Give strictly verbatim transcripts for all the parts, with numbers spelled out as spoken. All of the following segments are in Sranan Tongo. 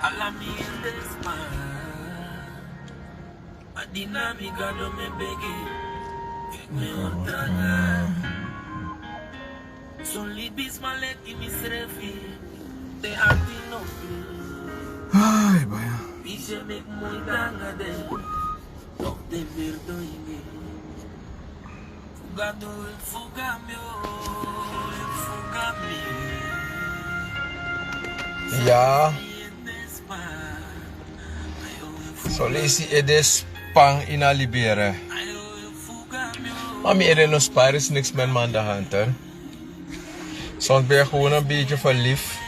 Ala mi ende sma. Adina mi gado me begi. Fik me ontanga. Son libisma leki mi srefi. Te ati no. Ai, baya. Bije mek moitanga de. Tok de verdo imi. Ya. Son leisi ede span ini a libi. Ma mi ede no span, er is niks met mi aan de hand, hè. Soms ben je gewoon een beetje verliefd.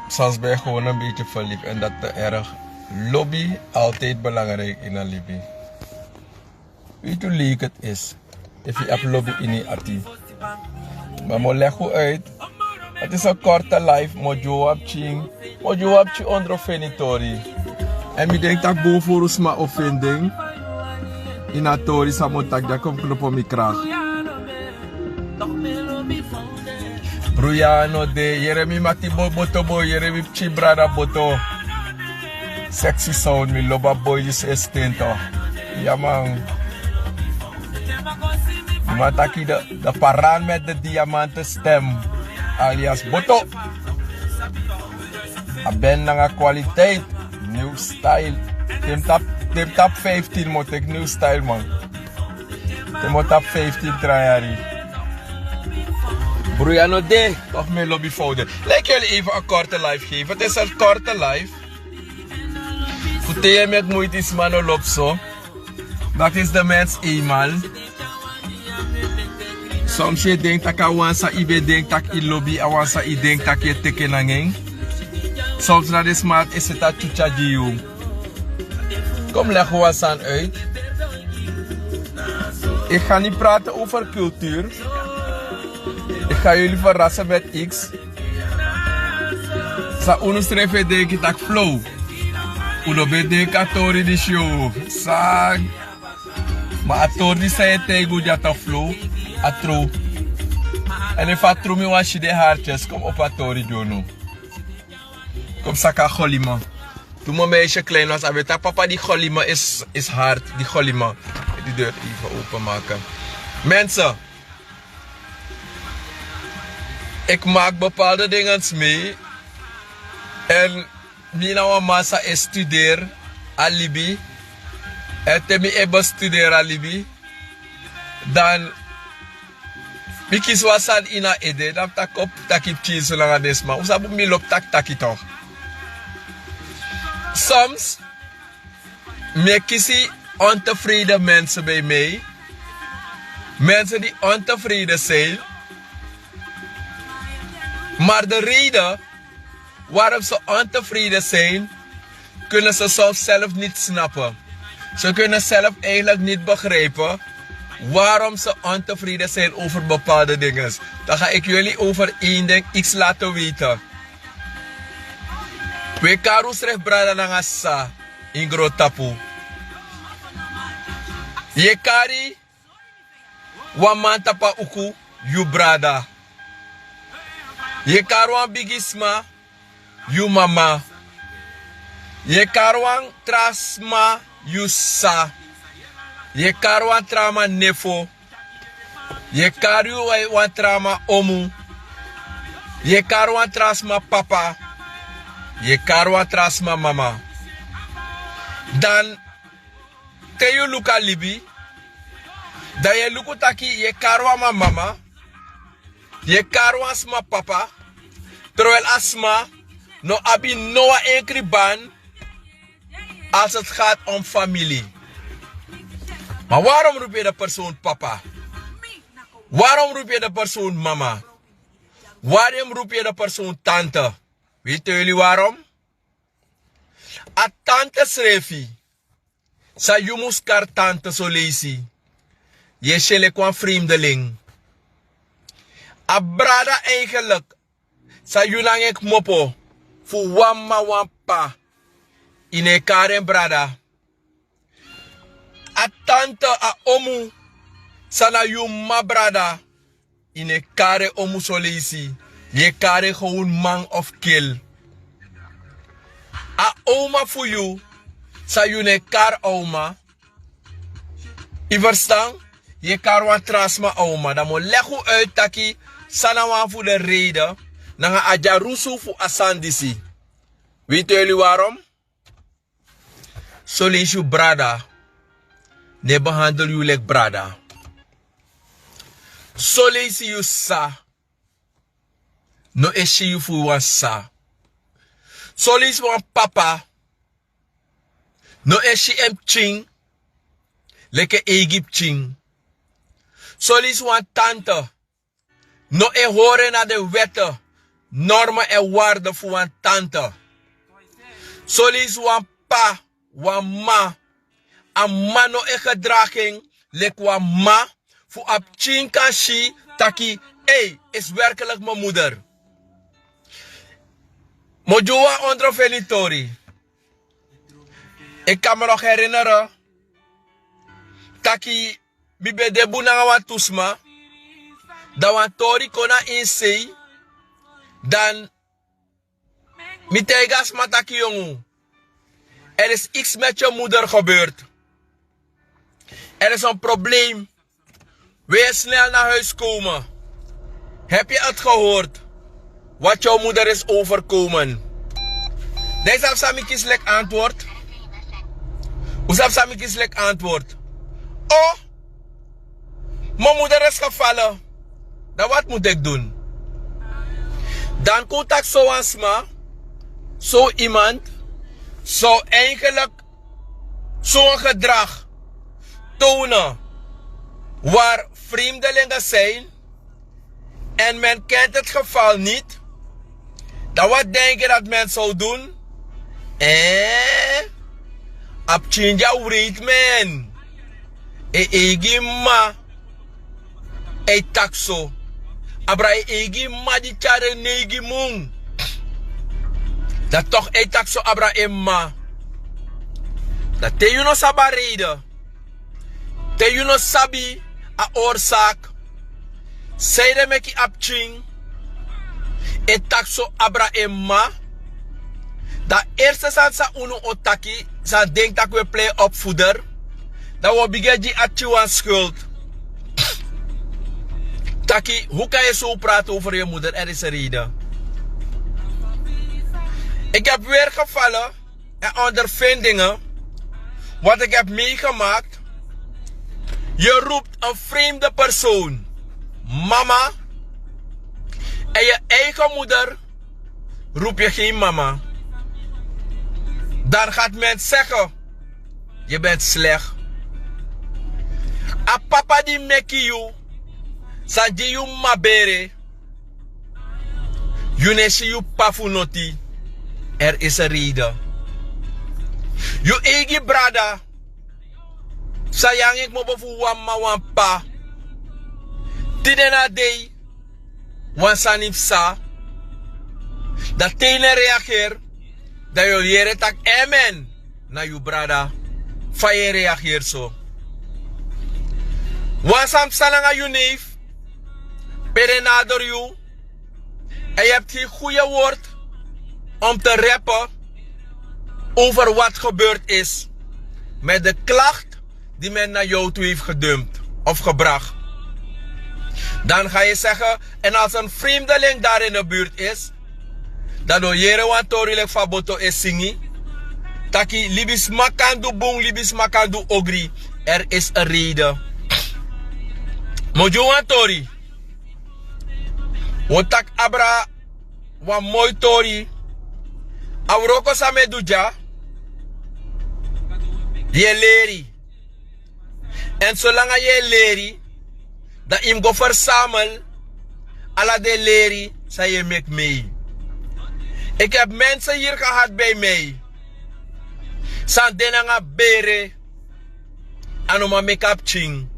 Soms ben je gewoon een beetje verliefd en dat te erg. Lobby altijd belangrijk in een libi. Weet u hoe leuk het is? If you have lobby in je ati. Maar mo leg u uit. Het is een korte live, mo jo wapching. Mo jo wapchi ondro fenitori. En mi denk dat boven voor sma offending. In a tori samo tak ja kom knopo mi kracht. Bruyano de, yere mi mati bo-, boto bo, yere mi pikin brada boto. Sexy sound, mi loba boy is estento. Ja man. Mi man taki de, de paran met de diamanten stem. Alias boto. A ben nanga kwaliteit. Nieuw style. Tim tap, tim tap vijftien moet ik nieuw style man. Tim tap vijftien trajari. Bruyano de, of mijn lobby folder. Lijkt jullie even een korte live geven. Het is een korte live. Kuteye met moeite is mano lopso. Dat is de mens eenmaal. Soms je denkt dat a wansa ibe denkt dat i lobby, a wansa i denkt dat je teken angin. Soms na de smaat is het dat chucha di you. Kom leg wan san uit. Ik ga niet praten over cultuur. Ik ga jullie verrassen met iets. Sa unu srefi e denki tak flow. Unu ben denki a tori di show. Sa. Ma a tori di sa e taigi unu di a tak flow. A tru. En efu a tru mi wan si den hartjes kom op a tori di unu. Kom saka a goliman. Toen mijn meisje klein was, a ben taki papa di goliman is, is hard. Di goliman. Die deur even openmaken. Mensen. Ik maak bepaalde dingen mee. En mi na wan man san e studeri a libi. En te mi e bestudeer a libi. Dan mi kisi wan sani ini a ede. Dan mi taki op taki pikin so langa den sma. Un sabi mi lobi taki taki toch. Soms mi e kisi ontevreden mensen bij mij. Mensen die ontevreden zijn. Maar de reden waarom ze ontevreden zijn, kunnen ze soms zelf niet snappen. Ze kunnen zelf eigenlijk niet begrijpen waarom ze ontevreden zijn over bepaalde dingen. Dan ga ik jullie over één ding iets laten weten. We kari wi srefi brada nanga sisa ini grontapu. Yu e kari wan man tapu a uku, yu brada. Yu e kari wan bigisma, yu mama. Yu e kari wan tra sma, yu sisa. Yu e kari wan tra man nefo. Yu e kari wan, wan tra man omu. Yu e kari wan tra sma papa. Yu e kari wan tra sma mama. Dan te yu luku a libi, dan yu e luku taki yu e kari wan man mama, yu e kari wan sma papa, terwijl a sma no abi no wan enkri ban als het gaat om familie. Maar waarom roep je de persoon papa? Waarom roep je de persoon mama? Waarom roep je de persoon tante? Weten jullie waarom? A tante srefi, san yu mus kari tante soleisi, yu e si en leki wan vreemdeling. A brada eigenlijk, san yu nanga en kmopo fu wan mama wan p'pa, yu no e kari en brada. A tante, a omu, san na yu mama brada, Yu no e kari en omu soleisi. Yu e kari en gewun man of kil. A oma fu yu, san yu no e kari oma. Yu ferstan? Yu e kari wan tra sma oma. Dan mi o legi un uit taki san na wan fu den reide nanga a dyarusu fu a sani disi. Winti eli warom? Soleisi yu brada no e behandel yu leki brada. Soleisi yu sisa no e si yu fu wan sisa. Soleisi wan papa no e si en pikin leki en eigi pikin. Soleisi wan tante no e hori en na den wète, norme èn warde fu wan tante. Soleisi wan p'pa, wan m'ma, a m'ma no e gedragi en leki wan m'ma fu a pikin kan si taki: ei, is werkelijk mi moeder. Mi o gi un wan ondrofeni tori. Eki kan mi nog herinere taki mi ben de bun nanga wantu sma, dan wan tori kon na ini sei, dan mi taigi a sma taki: yongu, er is iets met yu moeder gebeurd. Er is een probleem. Wil je snel naar huis komen? Heb je het gehoord wat jouw moeder is overkomen? Dan yu sabi san mi kisi leki antwoord? Un sabi san mi kisi leki antwoord? O, mi moeder is gevallen. Dan wat moet ik doen? Dan kon un taki sowan sma, so iemand zou eigenlijk zo'n gedrag tonen waar vreemdelingen zijn en men kent het geval niet, dan wat denk je dat men zou doen? Eh? A pikin dya wreed man. En eigi m'ma e taki so. Abra en eigi m'ma di tyari en neigi mun. Dan toch e taki so abra en m'ma. Dan te yu no sabi a reden, te yu no sabi a oorzaak, sanede meki a pikin e taki so abra en m'ma, dan eerste sani san unu o taki, san denki tak' un e plei opvoeder, dan un o bigin e gi a pikin wan skuld. Taki: hoe kan je zo praten over je moeder? Er is een reden. Ik heb weer gevallen en ondervindingen wat ik heb meegemaakt. Je roept een vreemde persoon mama en je eigen moeder roep je geen mama. Dan gaat men zeggen: je bent slecht. A papa di meki yu, san gi yu m'ma bere, yu no e si yu p'pa fu noti. Er is een reden. Yu eigi brada, san yu nanga en kmopo fu wan m'ma wan p'pa, tide na dei wan sani psa, dan te yu no e reageri, dan yu o yere tak' èn men na yu brada. Fa yu e reageri so? Wan sani psa nanga yu neef, pe den naderi yu, en yu hebti goede woord om te reppen over wat gebeurd is met de klacht die men naar jou toe heeft gedumpt of gebracht. Dan ga je zeggen, en als een vreemdeling daar in de buurt is, dan o yere wan tori leki fa boto e singi taki: libisma kan du bun, libisma kan du ogri. Er is een reden. Mi o gi wan tori. Wi o taki abra wan moi tori. A wroko san mi e du dya, yu e leri. Èn solanga yu e leri, dan yu mus go fersamel ala den leri san yu e meki mei. Eki hebi mensen hier gehad bij mij san de nanga bere, a no man meki a pikin.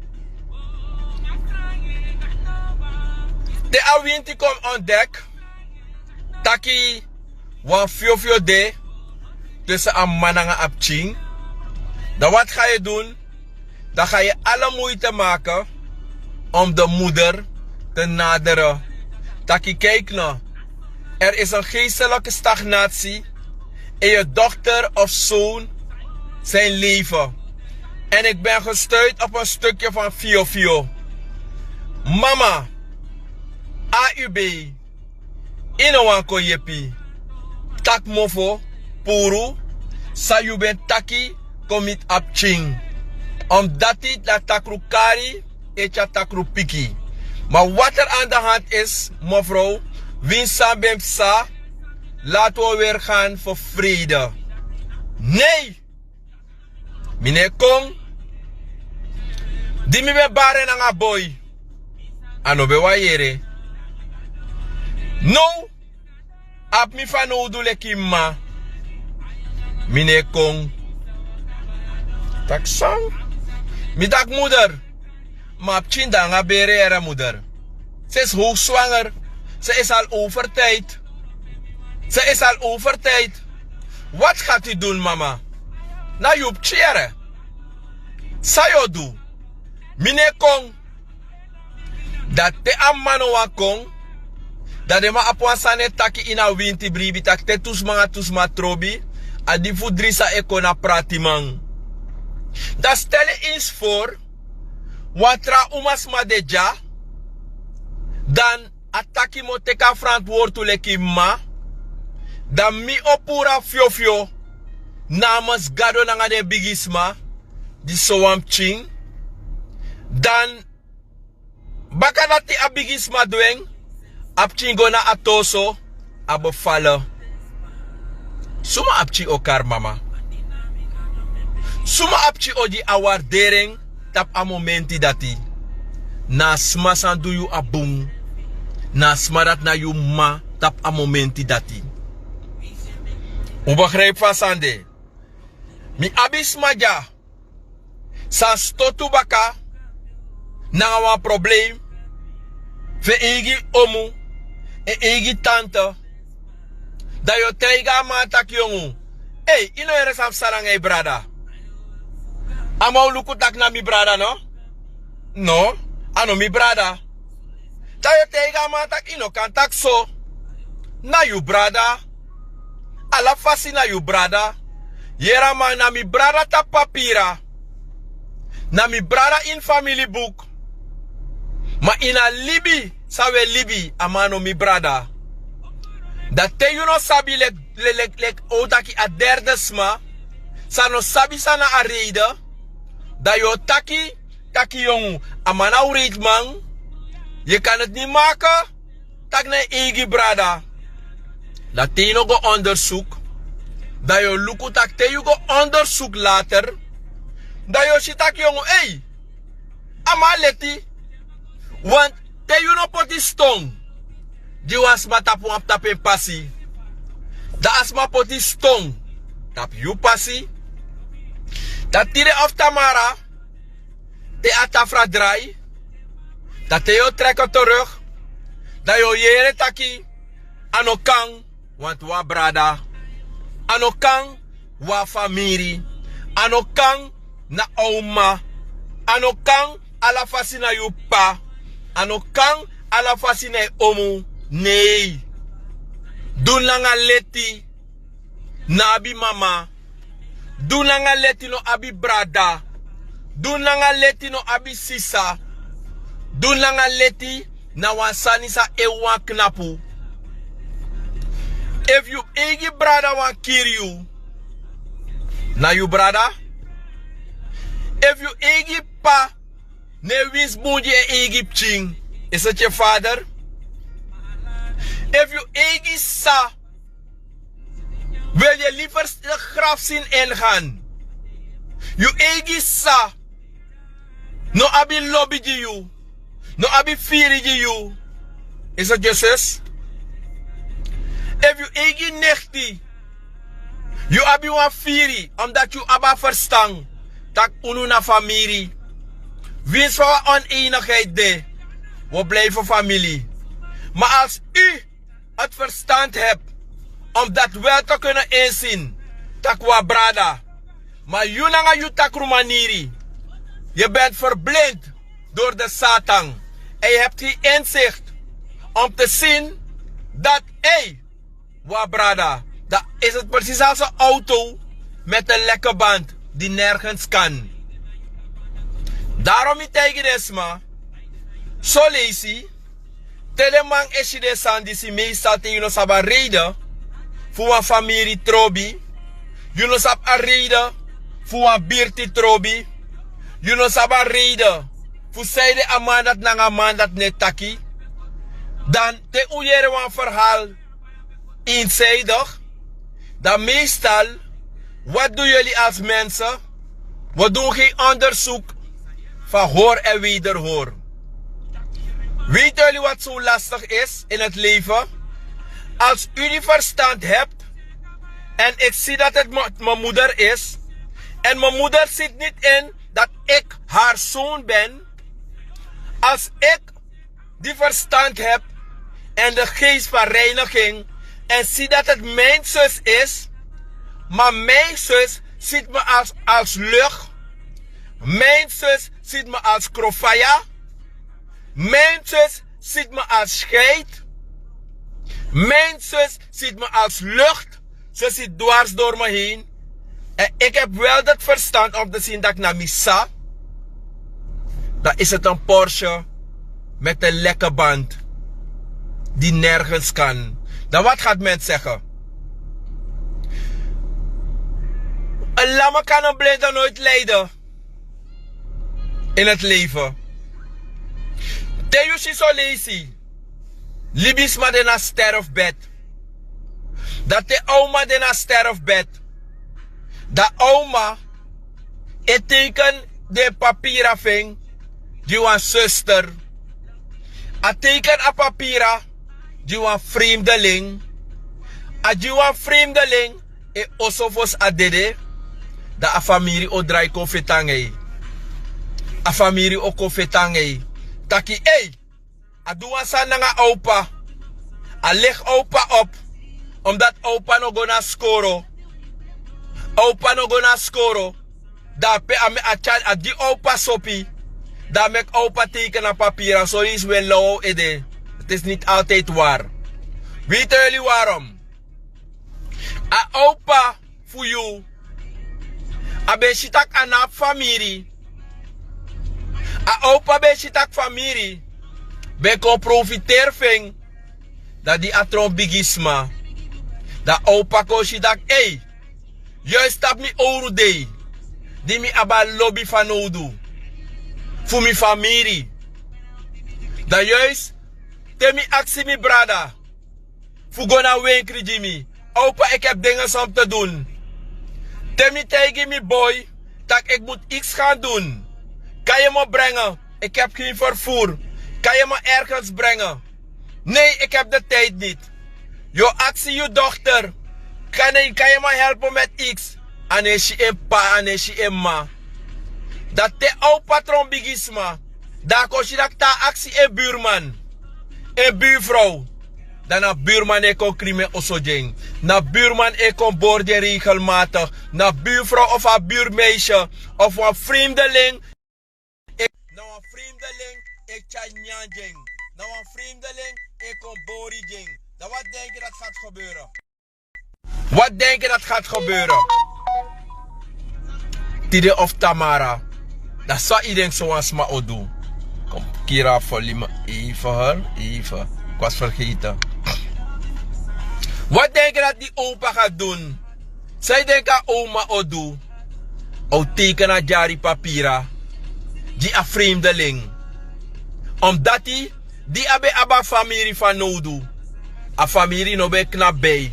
Te a winti kon ontdek taki wan fyofyo de tussen a m'ma nanga a pikin, dan wat ga yu dun? Dan ga yu ala muiti maki om de moeder te naderen. Taki, kijk no, er is een geestelijke stagnatie in je dochter of zoon zijn leven. En ik ben gestuurd op een stukje van Fio Fio. Mama, A U B, ino wan kon yepi. Tak mofo, puru, san yu ben taki, kon miti a pikin. Omdat dati takru kari e tyari takru piki. Maar wat er aan de hand is, mevrouw, winsi san ben psa, laten we weer gaan voor vrede. Nee! Mi no e kon. Di mi ben bari en nanga boi, a no ben wani yere. Now a abi mi fanowdu leki mma. Mi no e kon. Taki san? Mi taki, moeder, ma a pikin de nanga bere yere, moeder. Ze is hoogzwanger. Ze is al over tijd. Ze is al over tijd. Wat gaat u doen, mama? Na yu pikin yere. San yu o du? Mi no e kon. Dan te a mma no wani kon, dan den man abi wan sani e taki ini a winti bribi taki te tu sma nanga tu sma trobi, a di fu dri sa e kon na pratiman. Dan stel yu eens voor, wan tra umasma de dya, dan a taki mi o teki a frantwortu leki mma, dan mi o puru a fyofyo namens Gado nanga den bigisma di sowan pikin. Dan baka dati a bigisma du en, a pikin go na a toso, a befale. Suma a pikin o kari mama? Suma a pikin o gi a warderi en tapu a momenti dati? Na a sma san du yu a bun. Na a sma dati na yu mma tapu a momenti dati. Un begrijpi fa a sani de? Mi abi sma dya san stotu baka nanga wan problem fu en eigi omu, en eigi tante. Dan yu o taigi a man taki, yongu, ei, yu no yere san psa nanga yu brada? A man o luku taki na mi brada, no? No, a no mi brada. Dan yu o taigi a man taki, yu no kan taki so. Na yu brada. Ala fasi na yu brada. Yere a man, na mi brada tapu papira. Na mi brada ini famili buku. Ma ini a libi san wi e libi, a man no mi brada. Dan te yu no sabi leki, leki, leki, leki un taki a derde sma san no sabi san na a reide, dan yu o taki taki, yongu, a man na wreiti man. Yu kan dati ni maki taki na yu eigi brada. Dan te yu no go ondersuku, dan yu o luku taki te yu go ondersuku later, dan yu o si taki, yongu, ei, a man leti. Want te yu no poti ston gi wan sma tapu wan, tapu en pasi, dan a sma poti ston tapu yu pasi. Dan tide of tamara, te a tafra drai, dan te yu o treke teruk, dan yu o yere taki a no kan, want wan brada. A no kan, wan famiri. A no kan, na a mma. A no kan, ala fasi na yu p'pa. A no kan, ala fasi na yu omu. Nei. Dun langa leti no abi mama. Dun langa leti no abi brada. Dun langa leti no abi sisa. Dun langa leti na wan sani san e wan knapu. Efu yu eigi brada wani kiri yu, na yu brada. Efu yu eigi p'pa no e winsi bun gi en eigi pikin, is het je vader? Efu yu eigi sisa wil je liever de grafzin ingaan. Yu eigi sisa no abi lobi gi yu, no abi firi gi yu. Is het je zus? Efu yu eigi nechti, yu abi wan firi, omdat yu abi a verstan tak' unu na famiri. Winsi fa wan onenigheid de, wi o blijfi famili. Maar als u het verstand hebt om dat wel te kunnen inzien, tak' wan brada. Maar yu nanga yu takru maniri, je bent verblind door de Satan. hij hebt geen inzicht om te zien dat hij, wa brada, dan is het precies als een auto met een lekke band die nergens kan. Daarom mi taigi den sma, so leisi, te den man e si den sani disi, meestal te yu no sabi a reide fu wan famiri trobi, yu no sabi a reide fu wan birti trobi, yu no sabi a reide fu sanede a man dati nanga a man dati no e taki. Dan te un yere wan verhaal eenzijdig, dan meestal, wat doen jullie als mensen? We doen geen onderzoek van hoor en wederhoor. Weten jullie wat zo lastig is in het leven? Als u die verstand hebt en ik zie dat het m- mijn moeder is en mijn moeder ziet niet in dat ik haar zoon ben, als ik die verstand heb en de geest van reiniging en zie dat het mijn zus is, maar mijn zus ziet me als, als lucht, mijn zus ziet me als krofaya, mijn zus ziet me als scheid, mijn zus ziet me als lucht. Ze zit dwars door me heen. En ik heb wel het verstand om te zien dat ik naar Misa, dan is het een Porsche met een lekke band die nergens kan. Dan wat gaat men zeggen? Een lamme kan een blinde nooit leiden in het leven. Te yu si so leisi, libisma de na sterfbed. Dan te oma de na sterfbed, dan oma e teken den papira fu en gi wan zuster. A teken a papira gi wan vreemdeling. A gi wan vreemdeling e oso fosi a dede. Dan a famiri o drai kon feti nanga yu. A famiri o kon feti nanga yu taki ei, a du wan sani nanga a opa. A legi a opa op. Omdat a opa no go na skoro. A opa no go na skoro. Dan a pe a me a tyari a gi a opa sopi. Dan a meki a opa teken na papira. Sori isi wi e law ede. Het is niet altijd waar. Weten jullie waarom? A opa fu yu, a ben si tak' a no abi famiri. A opa ben si tak' famiri ben kon profiteri fu en. Dan di a tron bigisma, dan a opa kon si tak' ei, yu e stapu mi owru dei di mi abi a lobi fanowdu fu mi famiri. Dan yu e si, te mi aksi mi brada fu go na wenkri gi mi. Opa, ik heb dingen om te doen. Te mi taigi mi boi tak' ik moet iets gaan doen. Kan je me brengen? Ik heb geen vervoer. Kan je me ergens brengen? Nee, ik heb de tijd niet. Yu o aksi yu dochter, kan je, kan je me helpen met iets? A no e si en p'pa, a no e si en m'ma. Dan te a opa tron bigisma, dan a kon si tak' a aksi en buurman, en buurvrouw. Dan na buurman e kon krimi en oso gi en. Na buurman e kon bori gi en regelmatig. Na buurvrouw of a buurmeisje of wan vreemdeling. Na wan vreemdeling e tyari nyanyan gi en. Na wan vreemdeling e kon bori gi en. Dan wat denk je dat gaat gebeuren? Wat denk je dat gaat gebeuren? Tide of tamara. Dan san yu denki so wan sma o du? Kom, kira volume even, even. Ik was vergeten. Wat denk je dat die opa gaat doen? San yu denki a oma o du? A o teken a dyari papira gi a vreemdeling. Omdati di a ben abi a famiri fanowdu, a famiri no ben knapu bij.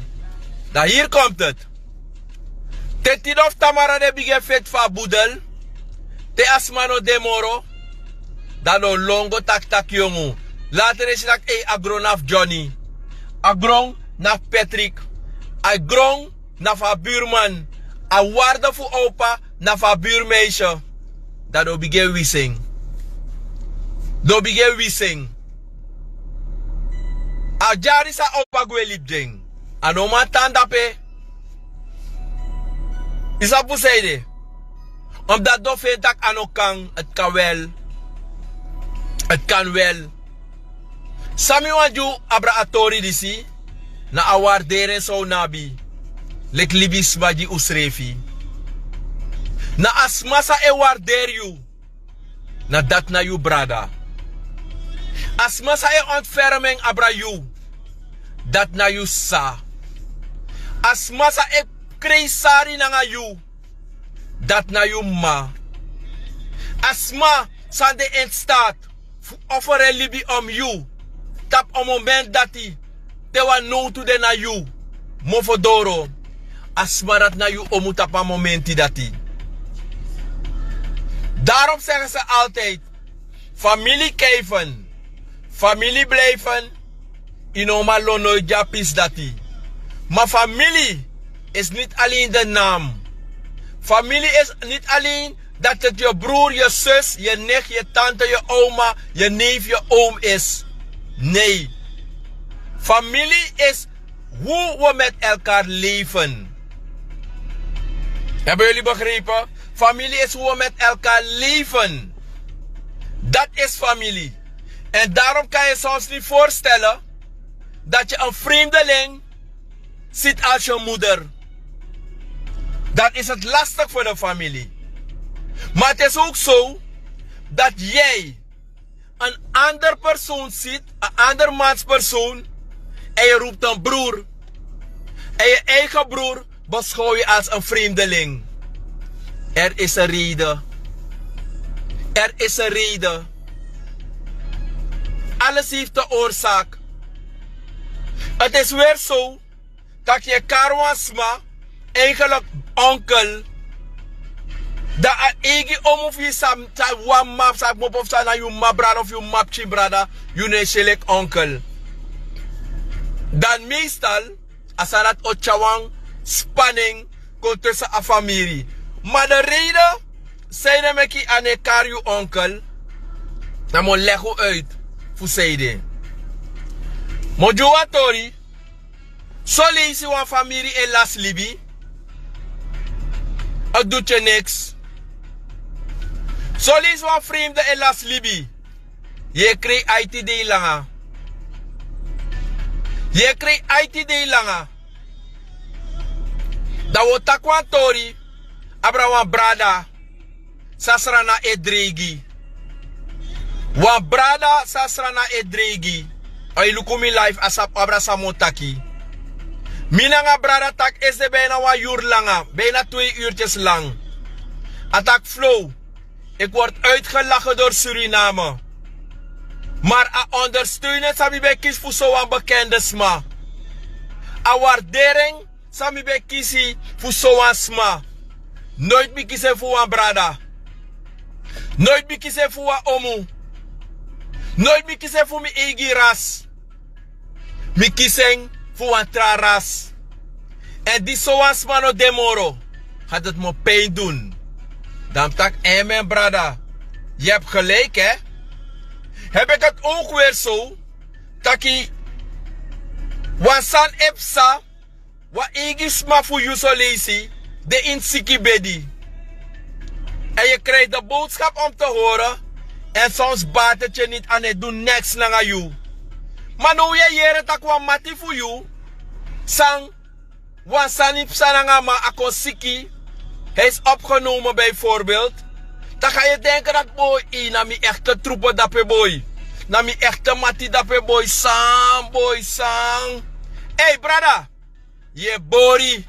Dan hier komt het. Te tide of tamara den bigin e feti fu a boedel, te a sma no de moro, dan den o lon go taki taki yongu. Later den si tak' ei, a gron na fu Johnny, a gron na fu Patrick, a gron na fu a buurman, a waarde fu opa na fu a buurmeisje. Dan den o bigin e wisi en. Den o bigin e wisi en. A dyari san opa gwe libi gi en, a no man tan dape. Yu sabi fu san ede? Omdati den o feni tak' a no kan, het kan wel. Het kan wel. San mi wani gi un abra a tori disi, na a warderi en san un no abi. Leki libisma gi unsrefi. Na a sma san e warderi yu, na dati na yu brada. A sma san e ontfermen abra yu, dati na yu sisa. A sma san e krei sari nanga yu, dati na yu m'ma. A sma san de in staat fu offer en libi om yu, tapu a momenti dati, te wan nowtu de na yu, mofo doro. A sma dati na yu omu tapu a momenti dati. Daarom zeggen ze altijd: familie kijven, familie blijven. Yu no man lon noiti gi a pisi dati. Ma famili is niti alen de nam. Famili is niti alen dati yu brur, yu sus, yu nik, yu tante, yu oma, yu neef, yu om is. Nei. Famili is hu wi meti elkari leifen. Hebi yuli begripen? Famili is hu wi meti elkari leifen. Dati is famili. Èn darom kan yu soms niti forstelen dati yu en fremdeling siti alsi en muder. Dan is heti lastigi fu de famili. Ma heti is ouk so dati yu en ander persoon siti, en ander manspersoon, èn yu rupu en brur. Èn yu eigen brur beskow yu alsi en fremdeling. Er is en rede. Er is en rede. Alles hefti en oorzaak. Heti is weri so tak' yu e kari wan sma, eigenlik onkel. Dan a eigi omu fu yu san wan m'ma fu san kmopo fu san na yu m'ma brada of yu m'ma pikin brada, yu no e si leki onkel. Dan meestal a sani dati o tyari wan spanning kon tussen a famiri. Ma de reden sanede meki a no e kari yu onkel, dan mi o legi un uit fu sanede. Mi o gi un wan tori. Son leisi wan famiri e lasi libi. A du tye niks. Son leisi wan fremde e lasi libi. Yu e krei aiti dei langa. Yu e krei aiti dei langa. Dan wi o taki wan tori abra wan brada san srana e dreigi. Wan brada san srana e dreigi. A e luku mi life a sabi abra san mi o taki. Mi nanga brada taki esi de bijna wan yuru langa, bijna twee uurtjes lang. A taki: Flow, ik word uitgelachen door Suriname. Maar a ondersteuning san mi ben kisi fu sowan bekende sma, a waardering san mi ben kisi fu sowan sma, noiti mi kisi en fu wan brada. Noiti mi kisi en fu wan omu. Noiti mi kisi en fu mi eigi ras. Mi kisi en fu wan tra ras. Èn di sowan sma no de moro, ga dati mi o pijn dun. Dan mi taki: Amen brada. Yu hebi gelijk hè. Hebi eki dati ouk weri so taki wan sani e psa, wan eigi sma fu yu son leisi de ini siki bedi. Èn yu krijgi de boodschap om te horen. Èn soms bati tye niti, a no e du niks nanga yu. Ma now yu e yere tak' wan mati fu yu san wan sani psa nanga a man, a kon siki, hij is opgenomen bijvoorbeeld. Dan ga yu denki dati boi, na mi ekte trupe dape boi. Na mi ekte mati dape boi, san boi san. Ei brada, yu e bori.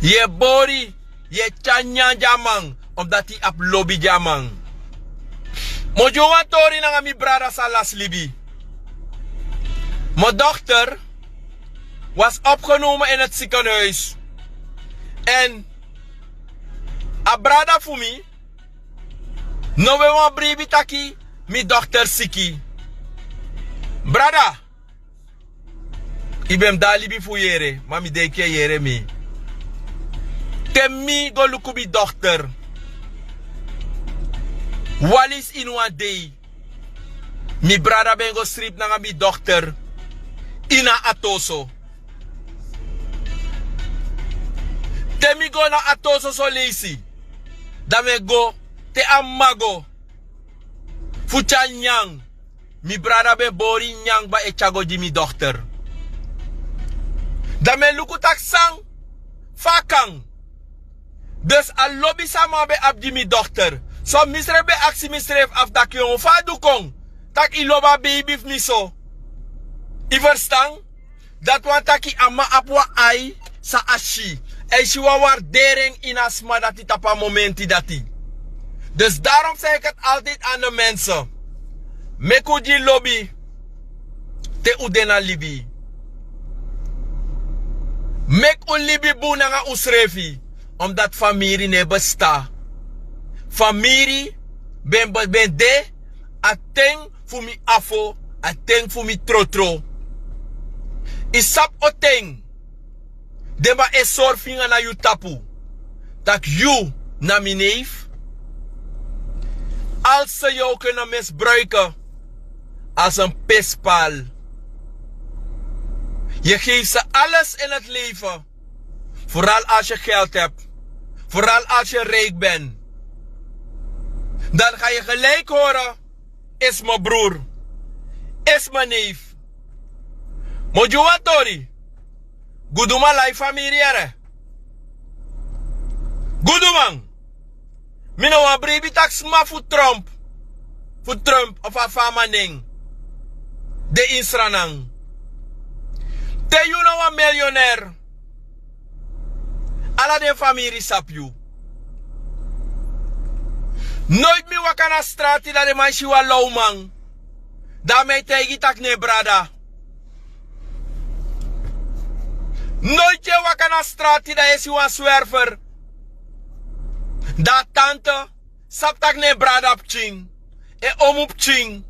Yu e bori. Yu e tyari nyanyan gi a man omdati yu abi lobi gi a man. Mi o gi un wan tori nanga mi brada san lasi libi. Mi dochter was opgenomen in het ziekenhuis. Èn a brada fu mi no ben wani bribi taki mi dochter siki. Brada, yu ben mus de a libi fu yere, ma mi denki yu e yere mi. Te mi go luku mi dochter, wan leisi ini wan dei mi brada ben go sribi nanga mi dochter ini a atoso. Te mi go na atoso son leisi, dan mi e go te a m'ma go fu tyari nyanyan. Mi brada ben bori nyanyan kba e tyari go gi mi dokter. Dan mi e luku taki san fa a kan. Dus a lobi san a man ben abi gi mi dokter. So misrefi ben aksi misrefi afu taki yon fa a du kon, taki yu lobi a beibi fu mi so. Yu ferstan? Dati wani taki a man abi wan ai san a si. A e si wan warderi en ini a sma dati tapu a momenti dati. Dus darom seki eti altidi anda mense, meki un gi lobi te un de na libi. Meki un libi bun nanga unsrefi. Omdati famiri no e bestan. Famiri ben ben de a ten fu mi afo, a ten fu mi trotro. Yu sabi o ten den man e sori finga na yu tapu, tak' yu na mi neef. Als ze jou kunnen misbruiken als een pispaal. Je geeft ze alles in het leven. Vooral als je geld hebt. Vooral als je rijk bent. Dan ga je gelijk horen: is mijn broer, is mijn neef. Mojuwa tori. Guduman lai famiri ere. Guduman. Mi no wan bribi taki sma fu Trump, fu Trump of a fama nen de ini Sranan. Te yu na wan milionair, ala den famiri sabi yu. Noiti mi waka na strati dan den man e si wan lawman, dan mi e taigi taki na en brada. Noiti yu e waka na strati dan yu e si wan swerfer, dan a tante sabi tak' na en brada pikin, en omu pikin.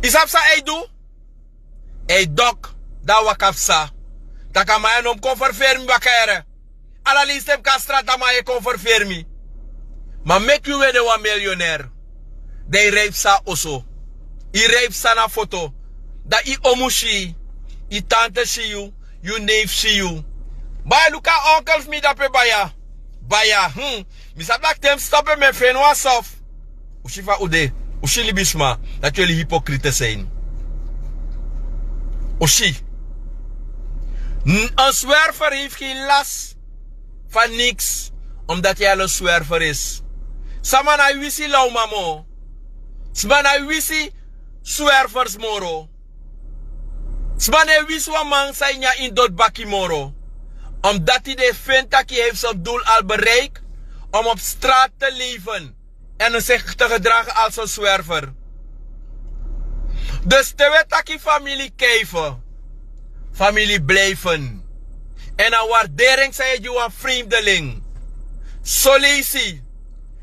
Yu sabi san a e du? A e dok, dan a waka psa. Tak' a man ya no mus kon ferferi mi baka ere. Ala leisi te mi kon na strati a man ya e kon ferferi mi. Ma meki yu wede wan milionair, dan yu rei psa na oso, yu rei psa na foto, dan yu omu si yu, yu tante si yu, yu neef si yu. Baya, luku a onkel fu mi dape baya. Baya, hmm. Mi sabi tak' te mi stop en mi e feni wan sof. Un si fa un de. Un si libisma, dati yu e hipokriet e sein. Un si. N-, een zwerver heeft geen last van niks, omdat hij al een zwerver is. Sma no e wisi lawman moro. Sma no e wisi zwervers moro. Sma no e wisi wan man san e nyan ini doti baki moro. Omdat hij denkt, vindt dat hij heeft zijn doel al bereikt om op straat te leven en zich te gedragen als een zwerver. Dus te wi e taki famili kijven, famili blijven, èn a wardering san yu e gi wan vreemdeling, son leisi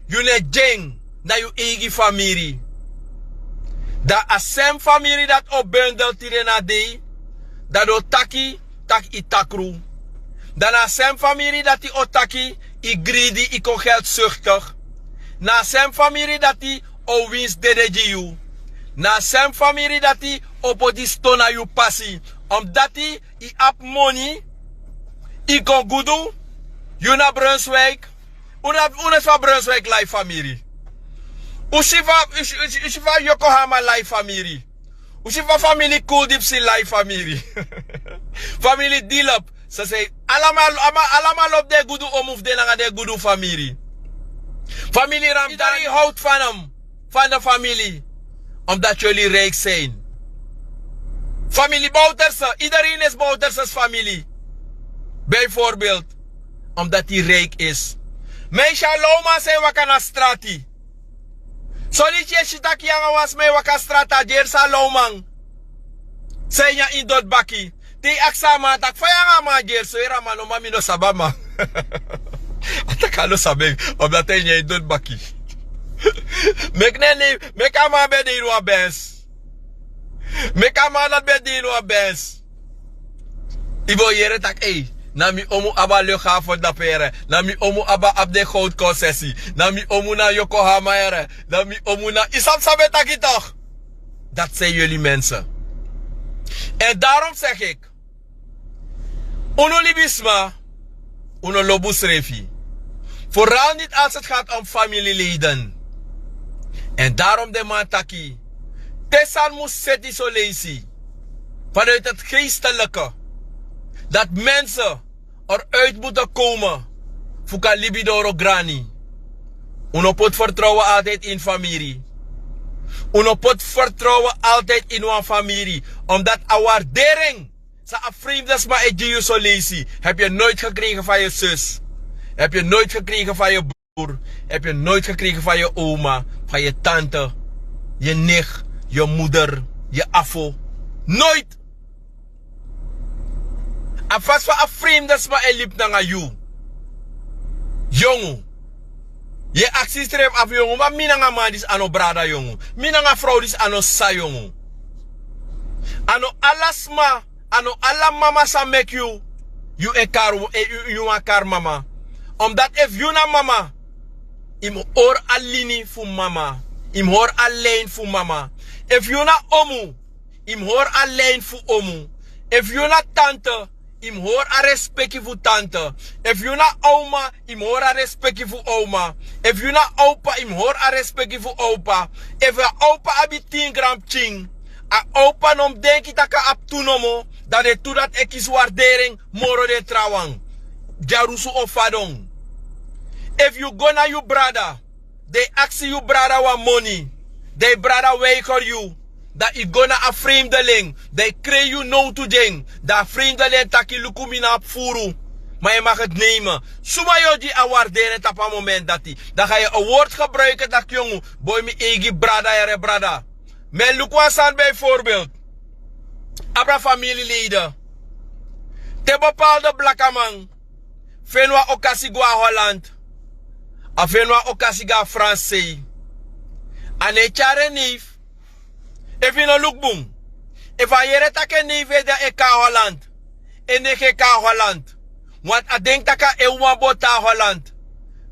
yu no e gi en na yu eigi famiri. Dan a sem famiri dati o bundel tide na dei, dan den o taki tak' yu takru. Dan na a sem famiri dati o taki yu gridi, yu kon geldsuchtig. Na a sem famiri dati o winsi dede gi yu. Na a sem famiri dati o poti ston na yu pasi. Omdati yu abi moni, yu kon gudu, yu na Brunswijk. Un na, un na si fa Brunswijk lai famiri. Un si fa, un si, un si, un si fa Yokohama lai famiri. Un si fa famili Kuldipsi lai famiri. Famili Dilop, sese, alamal, ama-, alamal lobi den gudu omu fu den nanga den gudu famiri. Famili Ramdani houdt van hem, van de familie, omdat jullie rijk zijn. Famili Bouterse, iedereen is Bouterses famili. Bijvoorbeeld, omdat hij rijk is. Meisje, lawman san e waka na strati. Son leisi yu e si tak' yu nanga wan sma e waka strati, a gersi a lawman san e nyan ini doti baki. Te yu aksi a man taki fa yu nanga a man gersi, so yu, a man no, ma mi no sabi a man. A taki a no sabi en, omdati a e nyan ini doti baki. Meki nen, meki a man ben de ini wan Benz. Meki a man dati ben de ini wan Benz. Yu bo yere tak' ei, na mi omu abi a luchthaven dape ere, na mi omu abi, abi den goudconcessie, na mi omu na Yokohama ere, na mi omu na, yu sabi san mi e taki toch? Dat zijn jullie mensen. En daarom zeg ik, unu libisma, unu lobi unsrefi. Vooral niet als het gaat om familieleden. En daarom den man taki, Te sani mus seti soleisi, vanuit het geestelijke, dat mensen eruit moeten komen fu kan libi doro grani. Un no poti vertrouwen altijd in famiri. Un no poti vertrouwen altijd in wan famiri, omdat a waardering san a vreemde sma e gi yu soleisi, heb je nooit gekregen van je zus, heb je nooit gekregen van je broer, heb je nooit gekregen van je oma, van je tante, je nicht, je moeder, je afo. Nooit. A fasi fa a vreemde sma e libi nanga yu. Yongu. Yu e aksi yusrefi afu yongu, ma mi nanga man disi a no brada yongu. Mi nanga frow disi a no sisa yongu. A no ala sma, a no ala mama sa meki yu, yu e kari, yu wani kari mama. Omdat efu yu na mama, yu mus hori a lini fu mama. Yu mus hori a lijn fu mama. Efu yu na omu, yu mus hori a lijn fu omu. Efu yu na tante, yu mus hori a respeki fu tante. Efu yu na oma, yu mus hori a respeki fu oma. Efu yu na opa, yu mus hori a respeki fu opa. Efu a opa abi tin granpikin, a opa no mus denki tak' a abi tu nomo, dan den tu dati e kisi wardering moro den trawan. Dyarusu o fadon. Efu yu go na yu brada, den e aksi yu brada wan moni, den yu brada weiger yu, dan yu go na a vreemdeling, dan yu krei yu nowtu gi en, dan a vreemdeling taki luku mi no abi furu, ma yu mag het nemen. Suma yu o gi a wardering tapu a moment dati? Dan ga yu a word gebruiken taki yongu, boi, mi eigi brada, yere brada. Mi e luku wan sani bijvoorbeeld. Abra familieleden. Te bepaalde blakaman feni wan okasi go na Holland, a feni wan okasi go na Fransei, a no e tyari en neef. Efu yu no luku bun, efu a yere tak' en neef e de, e kon na Holland, en neef e kon na Holland, want a denki tak' a e uman bo tan na Holland,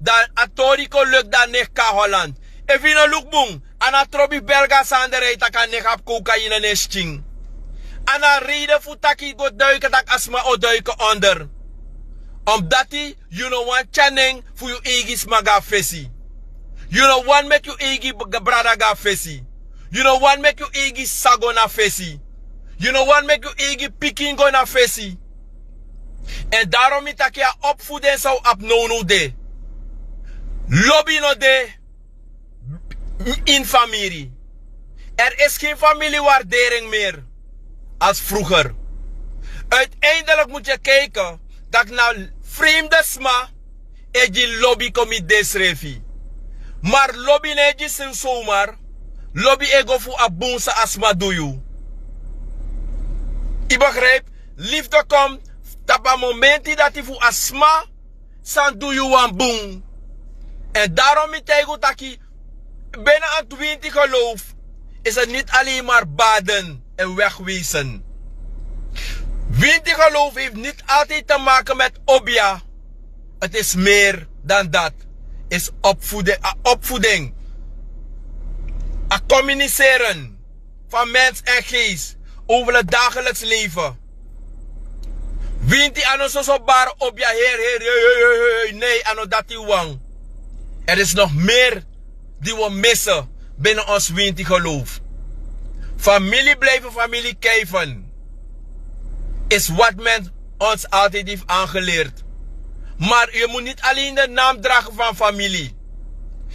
dan a tori kon leki dan a neef kon na Holland. Efu yu no luku bun, a no trobi belga sani de rei tak' a neef abi kokaina na en skin. A no a reide fu taki go duiken tak' a sma o duiken onder. Omdati yu no wani tyari nen fu yu eigi sma go na fesi. Yu no wani meki yu eigi brada go na fesi. Yu no wani meki yu eigi sisa go na fesi. Yu no wani meki yu eigi pikin go na fesi. Èn daron mi taki a opvoeding san un abi nownow de. Lobi no de ini famiri. Er is geen familiewaardering meer als vroeger. Uiteindelijk moet je kijken dat na vreemde sma e gi lobi kon miti densrefi. Maar lobi no e gi sin zomaar. Lobi e go fu a bun san a sma du yu. Yu begrijp? Liefde komt tapu a momenti dati fu a sma san du yu wan bun. En daarom mi taigi un taki, binnen een twintig geloof is het niet alleen maar baden en wegwezen. Twintig geloof heeft niet altijd te maken met obia. Het is meer dan dat. Is opvoeding, a opvoeding, a communiceren van mens en geest over het dagelijks leven. Winti a no soso bari obia, heri, heri, hei, hei, hei, hei, nee, a no dati wan. Er is nog meer die we missen binnen ons winti geloof. Familie blijven familie kijven is wat men ons altijd heeft aangeleerd. Maar je moet niet alleen de naam dragen van familie.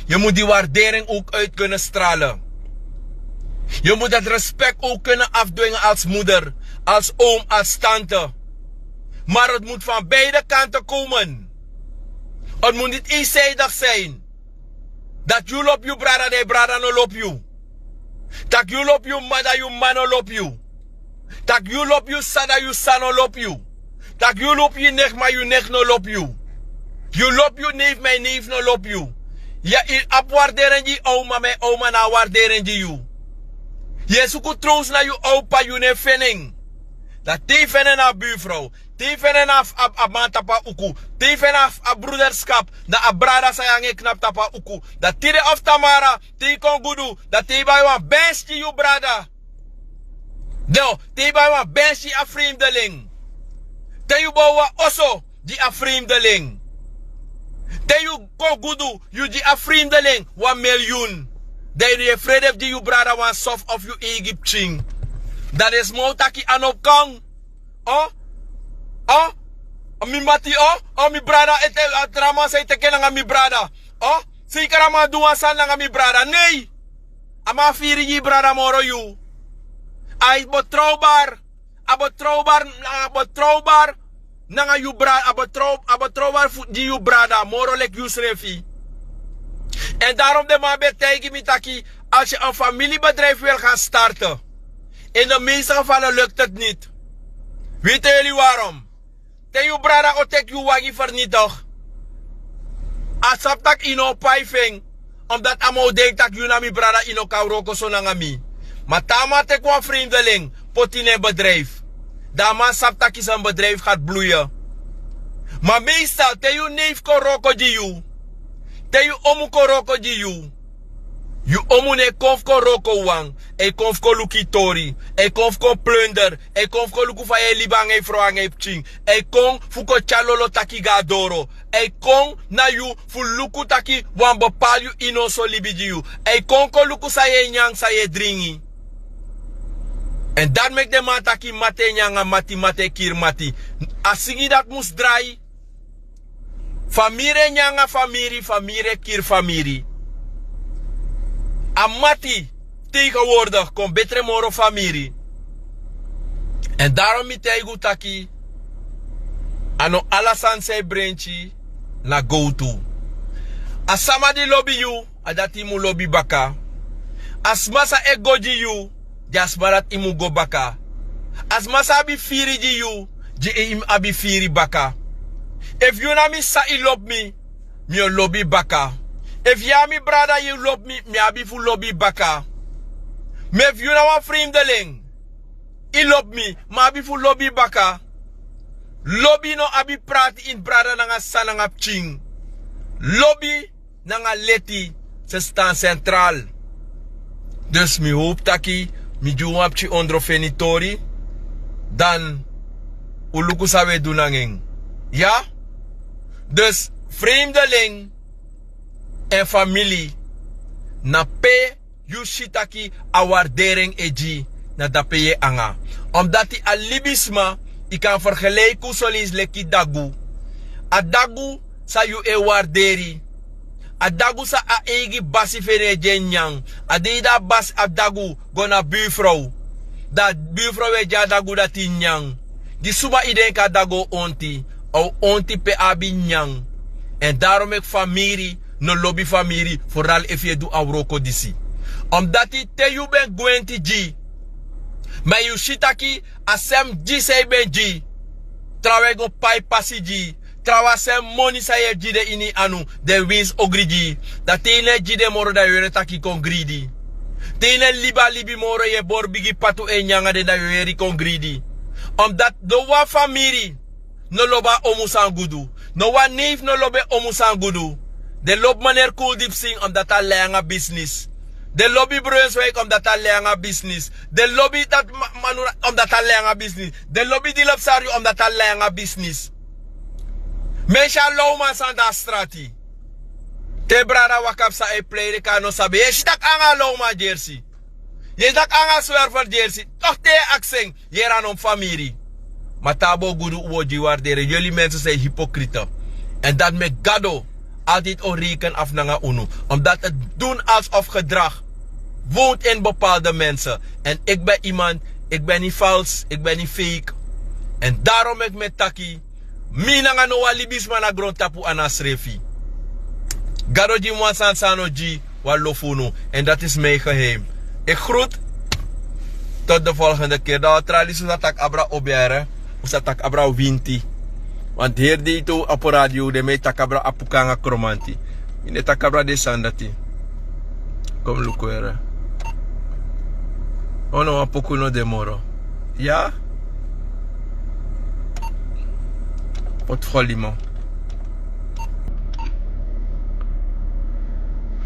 Je moet die waardering ook uit kunnen stralen. Je moet het respect ook kunnen afdwingen als moeder, als oom, als tante. Maar het moet van beide kanten komen. Het moet niet eenzijdig zijn. Dat yu lobi yu brada, dan yu brada no lobi yu. Tak' yu lobi yu mama, dan yu mama no lobi yu. Tak' yu lobi yu sisa, dan yu sisa no lobi yu. Tak' yu lobi yu nicht, ma yu nicht no lobi yu. Yu lobi yu neef, ma yu neef no lobi yu. Yu abi waardering gi yu oma, ma yu oma no abi waardering gi yu. Yu e suku trowst na yu opa, yu no e feni en. Dan te yu feni en na a buurvrouw, te yu feni en na a, a, a man tapu a uku, te yu feni en na a, a broederschap, na a brada san yu anga en knapu tapu a uku. Dan tide of tamara, te yu kon gudu, dan te yu bai wan bensi gi yu brada. No, te yu bai wan bensi gi a vreemdeling. Te yu bow wan oso gi a vreemdeling. Te yu kon gudu, yu gi a vreemdeling wan miljoen. Dan yu no e frede fu gi yu brada wan sof of yu eigi pikin. Dan den sma o taki a no kon. O, o, mi mati, o, o, mi brada, ete, a tra man san e teki en nanga mi brada. O, seikeri a man du wan sani nanga mi brada. Nei. A man firi gi brada moro yu. A e betrouwbaar. A betrouwbaar, a betrouwbaar nanga yu brada, a betrouw, a betrouwbaar fu gi yu brada moro leki yusrefi. En daarom den man ben taigi mi taki, als je een familiebedrijf wil gaan starten, in de meeste gevallen lukt het niet. Weten jullie waarom? Te yu brada o teki yu wagi vernietig, a sabi tak' yu no o pai fu en. Omdat a man o denki tak' yu na mi brada, yu no kan wroko so nanga mi. Ma te a man teki wan vreemdeling poti na en bedrijf, dan a man sabi tak' san bedrijf gaat bloeien. Ma meestal te yu neef kon wroko gi yu, te yu omu kon wroko gi yu, yu omu no e kon fu kon wroko wawan. A e kon fu kon luku yu tori. A e kon fu kon plunder. A e kon fu kon luku fa yu e libi nanga yu frow nanga yu pikin. A e kon fu kon tyari lolo taki go na doro. A e kon na yu fu luku taki wan bepali yu inoso libi gi yu. A e kon kon luku san yu e nyan, san yu e dringi. Èn dati meki den man taki mati e nyan nanga mati, mati e kiri mati. A singi dati mus drai. Famiri e nyan nanga famiri, famiri e kiri famiri. A mati tegenwoordig kon betre moro famiri. Èn daarom mi taigi un taki, a no ala sani san e brenki na gowtu. A sama di lobi yu, a dati yu mu lobi baka. A sma san e go gi yu, gi a sma dati yu mu go baka. A sma san abi firi gi yu, gi en yu mu abi firi baka. Efu yu na mi sisa, yu lobi mi, mi o lobi yu baka. Efu yu na mi brada, yu lobi mi, mi abi fu lobi yu baka. Ma efu yu na wan vreemdeling, yu lobi mi, mi abi fu lobi yu baka. Lobi no abi prati ini brada nanga sisa nanga pikin. Lobi nanga leti, se stan centraal. Dus mi howpu taki mi gi un wan pikin ondrofeni tori, dan un luku san un e du nanga en. Ya? Dus vreemdeling èn famiri, na pe yu si taki a warderi en e gi, na dape yu e nanga. Omdati a libisma, yu kan fergeleiki un soleisi leki dagu. A dagu san yu e warderi, a dagu san a eigi basi fu en e gi en nyan. A dei di a basi, a dagu go na buurvrouw, dan buurvrouw e gi a dagu dati nyan. Gi suma yu denki a dagu o onti? A o onti pe a abi nyan. Èn daarom meki famiri no lobi famiri, vooral efu yu e du a wroko disi. Omdati te yu ben gwenti gi, ma yu si taki a sem gi san yu ben gi, trawan e go pai pasi gi, trawan a sem moni san yu e gi de ini yu anu, den winsi ogri gi yu. Dan te yu no e gi den moro, dan yu o yere taki yu kon gridi. Te yu no e libi a libi moro, yu e bori bigi patu e nyan nanga den, dan yu o yere yu kon gridi. Omdati no wan famiri no lobi a omu san gudu. No wan neef no lobi en omu san gudu. Den lobi maneri Kuldipi singi, omdati a lai nanga bisnis. Den lobi Brunswijk, omdati a lai nanga bisnis. Den lobi dati ma-, Manura, omdati a lai nanga bisnis. Den lobi Dilopsari, omdati a lai nanga bisnis. Mi e si a lawman san de na strati. Te brada waka psa e plei leki a no sabi. Yu e si tak' a nanga lawman jersey. Yu e si tak' a nanga swerver jersey. Toch te yu e aksi en, yere a no famiri. Ma te a bo gudu, un bo gi warderi. Yuli mensen zijn hypocriete. En dat meki Gado altijd o reken af nanga unu. Omdat het doen alsof gedrag woont in bepaalde mensen. En ik ben iemand, ik ben niet vals, ik ben niet fake. En daarom meki mi e taki, mi nanga no wan libisma na grontapu, a na srefi. Gado gi mi wan sani san a no gi wan lo fu unu. En dat is mijn geheim. Ik groet. Tot de volgende keer. Dan wan tra leisi un sa taki abra obiere. Un sa taki abra winti. Want heri dei tu opo radio, den mi e taki abra apuka nanga kromanti. Mi no e taki abra den sani dati. Kon luku here. O no, wan poku no de moro. Ya? Poti foli man.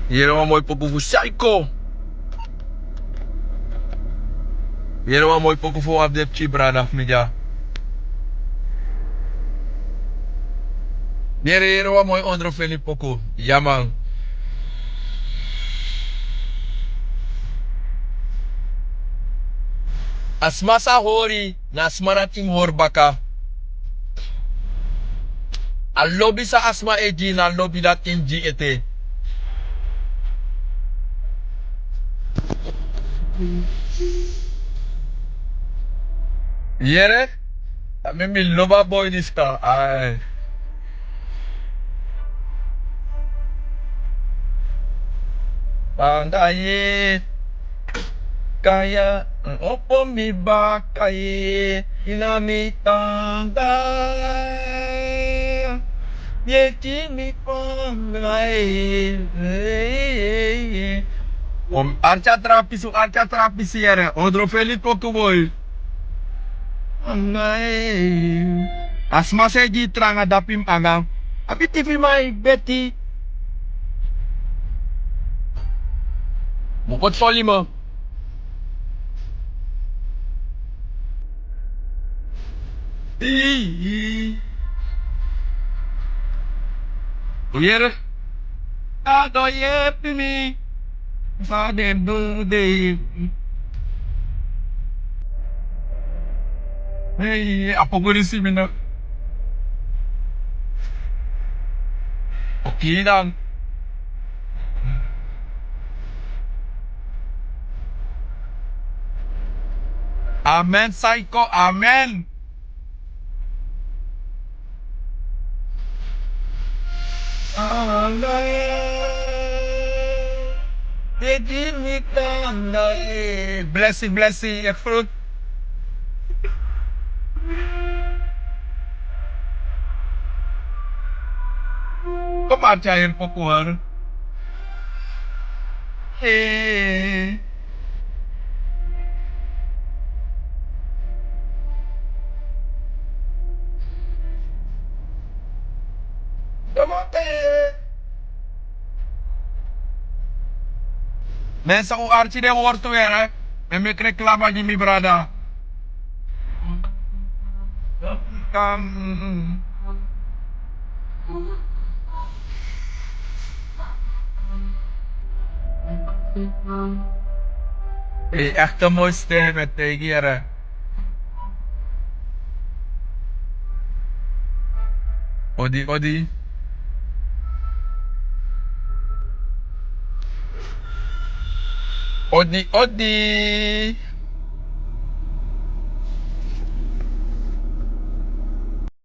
Yere wan moi poku fu Saiko. Yere wan moi poku fu wan fu den pikin brada fu mi dya. Yere, yere wan moi ondrofeni poku. Ya man. A sma sa hori, na a sma dati mus hori baka. A lobi san a sma e gi, na a lobi dati mus gi ete. Yere? A mi, mi lobi a boi disi ka. Ai. Banga ye. Kaya, opo mi baka ye, ini a mi tanga. Ye ki mi panga ye. Arki a tra pisi, arki a tra pisi yere. Odrofeli koku boi. Panga ye. A sma sa e gi tranga dapi mus anga. A biti fu man e beti. Mu koti foli man. Ii. Un yere? A don yepi mi. Fa den du de. Ei, a poku disi mi no. Oké dan. Amen, Saiko, amen. Blessing, blessing, e fruit. Kom maar, Jair Pokuar. Hey. Come on, hey. Mensen, un arki den wortu yere. Mi e meki reklama gi mi brada. Een echte mooiste met tegen yere. Odi, odi. Odi, odi.